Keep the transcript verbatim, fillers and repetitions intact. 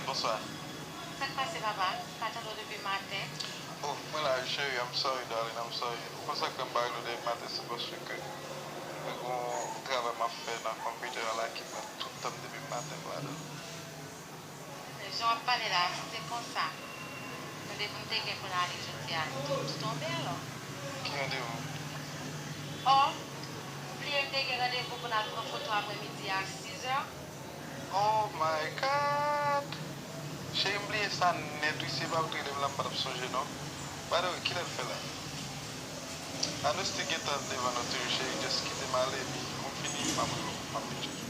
Bonswa. Sa k pase, papa? M pa tande w depi maten. Oh, mwen la, cheri, I'm sorry, darling, I'm sorry. Ou konn sa k fè m pa rele w depi maten, se paske mwen gon travay m ap fè nan konpitè a la ki pran tout tan m depi maten, brother. Men jan w ap pale la, si se konsa, randevou m te gen pou n ale jodi a, tout tonbe alò. Ki randevou? Oh, ou bliye m te gen randevou pou n al pran foto aprèmidi a sizè? Oh my God! Cheri, m bliye sa nèt wi, si pa w t rele m la, m pa t ap sonje non. By the way, kilè l fè la? Annou still gen tan devan nou toujou, cheri, just kite m ale, epi kou m fini, m ap rele w, m ap vin tcheke.